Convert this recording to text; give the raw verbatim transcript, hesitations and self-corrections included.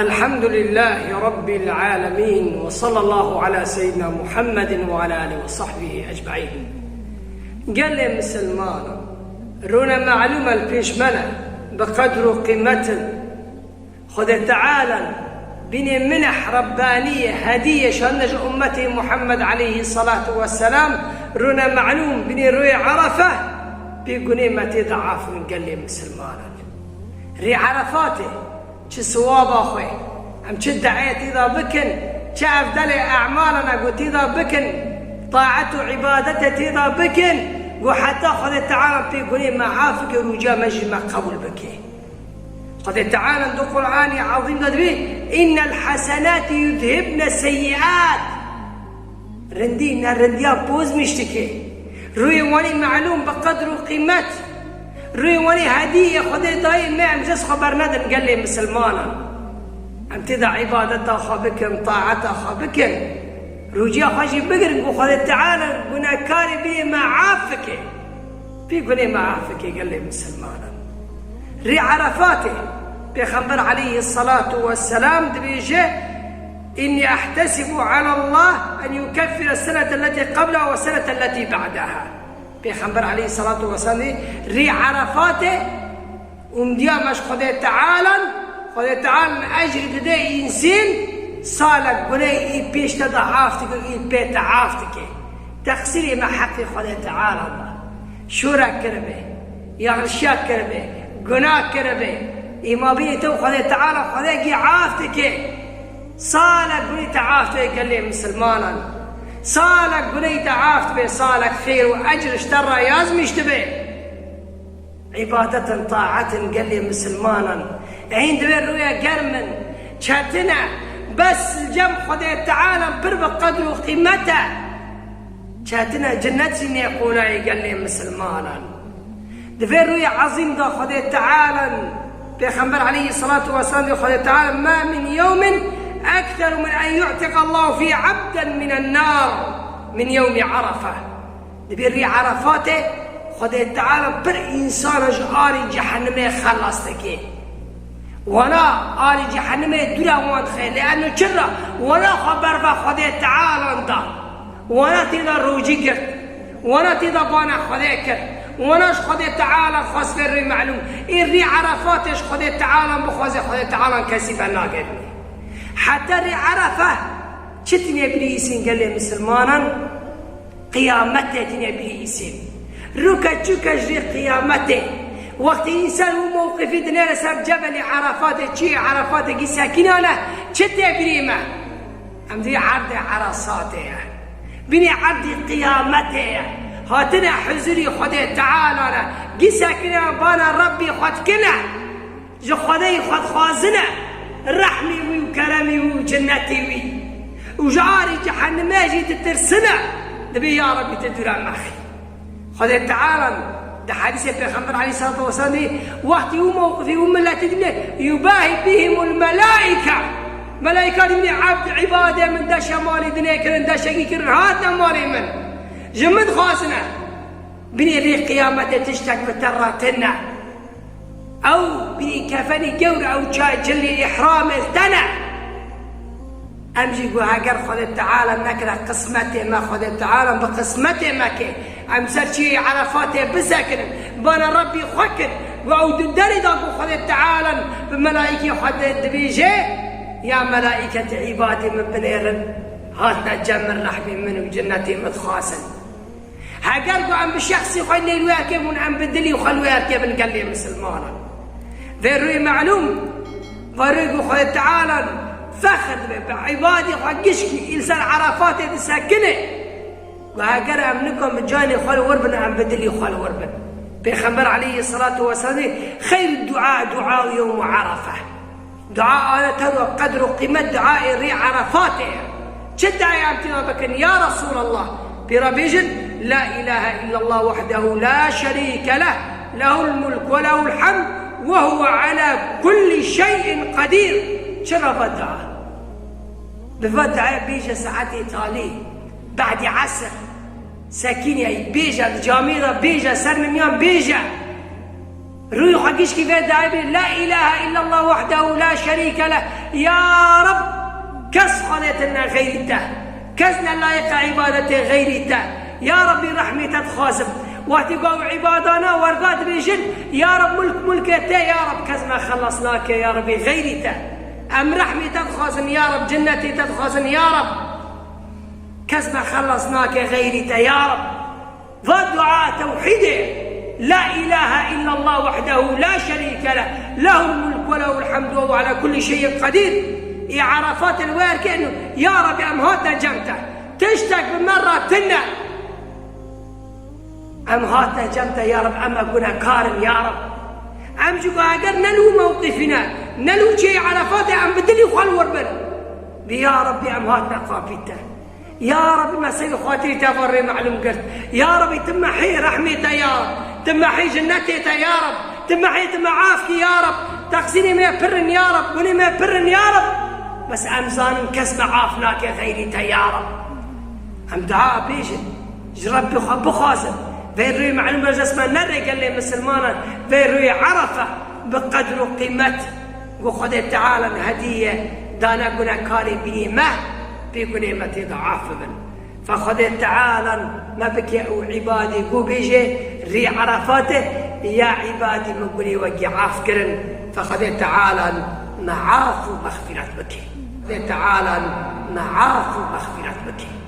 الحمد لله رب العالمين، وصلى الله على سيدنا محمد وعلى آله وصحبه أجمعين. Gelê misilmanan, rûne melûm e li pêş me ne, bi qedr û qîmet in. Xwedê Teala bînê mineh Rebbaniyê, hediyê şandine ji ummetê Muhammed aleyhî salatu we selam, rûne melûm bînê rûyê Erefe, pê gunê me tê de af in gelê misilmanan. Rê Erefatê, çi siwaba xwe, em çi de'ê tê de bikin, çi evdelê e'malana ku tê de bikin, taet û îbadetê tê de bikin, ku heta Xwedê Teala pê gunê me af bike, rûca me jî me qebûl bike. Xwedê Teala di Qur'anê Ezîm de dibê, "Innel hasenati yudhibne seyyiat." Rindî, ne rindiya poz mişt dike. Rûyê wanî melûm bi qedr û qîmet. Rûyê wanî hediyê Xwedê dayê me, em ji dest xwe bernedin gelê misilmanan. Em tê de îbadeta xwe bikin, taeta xwe bikin. Rûciya xwe jî bigirin ku Xwedê Teala gunekarê bê me af bike. Pê gunê me af bike gelê misilmanan. Rê Erefatê, Pêxember aleyhî salatu we selam dibêje, "Inni ehtesibu alallah en yukeffire senete lletî qabla ve senete lletî ba'daha." Pêxember aleyhî salatu we selam dê, rê Erefatê, umdiya me ji Xwedê Teala, Xwedê Teala ecrî dide însên salek gunê î pêş te de af dike, î pê te af dike. Teqsîrê me heqê Xwedê Teala de. Şûrek kiribe, yanlişiya kiribe, guna kiribe. Î mabînê te û Xwedê Teala Xwedê gî af dike. Salek gunî te af dike gelê misilmanan. Salek gunî te af dibe, salek xêr û ecr ji te re yazmîş dibe. Îbadetin, taatin gelê misilmanan. Hîn divê rûye germ in, çetin e. Bes li cem Xwedê Teala pir bi qedr û qîmet e. Çetin e, cinnet jî nê qolayê gelê misilmanan. Divê rûyê ezîm da Xwedê Teala, Pêxember aleyhî salatu weselam dê Xwedê Teala, "Ma min yewmin ekseru min en yu'tiqa Allahu fî abden minen nar min yewmi Arafa." Dibê rûyê Erefatê Xwedê Teala pir însana ji arê cehenimê xelas dike. Wana arê cehenimê dûra wan dixe. Lê eno çira? Wana xwe berva Xwedê Teala da. Wana tê de rojî girt. Wana tê de bana Xwedê kir. Wana ji Xwedê Teala xwest vê rê melûm. Ê rê Erefatê ji Xwedê Teala bixwaze, Xwedê Teala kesî ve nagerîne. Heta rê Erefe çi tîne birîsîn gelê misilmanan? Qiyametê tîne bîrî îsê. Rûke çûke ji rê qiyametê. Wextê însan wî mewqifî dinêre ser cebelê Erefatê, çiyê Erefatê gî sekînane, çi tê birî me? Em dî erdê Eresatê ye. Binê erdî qiyametê ye. Hatine huzurî Xwedê Teala re. Gî sekîne bana Rebbî xwe dikine. Ji Xwedeyî xwe dixwazine, rehmî wî û keremî wî û cinnetî wî. Û ji arî cehenimê jî ditirsine, dibê ya Rebbî tu dûra me xî. Xwedê Teala di hedîsê Pêxember aleyhissalatu vesselam dî, wextî û mewqifî û miletî dibê, yubahî bihimul melaîke. Melaîka dibê, ebd, îbadê min deşe malî dinê kirin, deşekî kirin, hatine malê min. Ji min dixwazine. Binê rê qiyametê tiştek bi te re tune. Ew binî kefenî gewr, ew çay cilî îhramê li te ne. Em jî got, heger Xwedê Teala nekire qismetê me, Xwedê Teala bi qismetê me ke, em ser çiyê Erefatê bisekinin, bana Rebbî xwe kin. Got, ew di derê de ku Xwedê Teala bi melaîkê xwe de dibêje, ya melaîketî îbadê min binêrin, hatine cem min rehmê min û cinnetê min dixwazin. Heger ku em bi şexsî xwe lê li wê erkê bûn, em bi dilî xwe li wê erkê bin gelê misilmanan. Vê rûyê melûm, vê rûyê ku Xwedê Teala fexr dibe, bi îbadê xwe gişkî îl ser Erefatê disekine. Ku heger em nikan bi canê xwe li wir bin, em bi dilî xwe li wir bin. Pêxember aleyhî selatu weselam, xeyr dua dua yewm Erefe. Dua ane tevro qedr û qîmet duayê rê Erefatê ye. Çi duayê em tîna bikin? Ya Resûlallah, pê re bêjin, La ilahe illallah wahdehu la şerîke leh, lehul mulk ve lehul hemd ve huve ala kulli şeyin qedîr. Çi re ve dua? Bi ve duayê bêje saetê talî, be'dî esr, sekîneyî bêje, di camê de bêje, ser nimiyan bêje. Rûyê xwe gişkî vê dayê bê, La ilahe illallah wahdehu la şerîke leh. Ya Reb, kes Xwedê tune xeyrî te. Kes ne layiqa îbadetê xeyrî te. Ya Rebbî, rehmê te dixwazim. Wextî ku ew îbadana werga dibêjin, Ya Reb, mulk mulkê te, ya Reb, kes me xelas nake, ya Rebbî, xeyrî te. Em rehmê te dixwazin, ya Reb, cinnetê te dixwazin, ya Reb. Kes me xelas nake, xeyrî te, ya Reb. Va dua tewhîdê, La ilahe illallah wahdehu la şerîke leh, lehul mulk ve lehul hemd ve huve ala kulli şeyin qedîr. Ê Erefatê li wer keno, ya Rebbî, em hate cem te. Tiştek bi me re tune. Em hate cem te, ya Reb, em gunekar in, ya Reb. Em jî ku eger ne li wî mewqifî ne, ne li wî çêyê Erefatê, em bi dilî xwe li wir bin. Bi ya Rebbî em hatine xapî te. Ya Rebbî, me serî xatirî te va rê melûm girt. Ya Rebbî, tu mehê rehmê te ya Reb. Tu mehê cinnetê te ya Reb. Tu mehê tu me af kî ya Reb. Teqsîrê me pir in ya Reb. Gunê me pir in ya Reb. Bes em zanin kes me af nake xeyrî te ya Reb. Em dua bêjin. Ji Rebbê xwe bixwazin. Vê rûyê melûm berjes me nere gelê misilmanan. Vê rûyê Erefe bi qedr û qîmet. Ku Xwedê Teala hediye dane gunekarê bînî me, pê gunê me tê de af bibin. Fe Xwedê Teala me bike û îbadî ku bêje rî Erefatê, ya îbadî min gunê we gî af kirin. Fe Xwedê Teala me af û mexfîret bike. Xwedê Teala me af û mexfîret bike.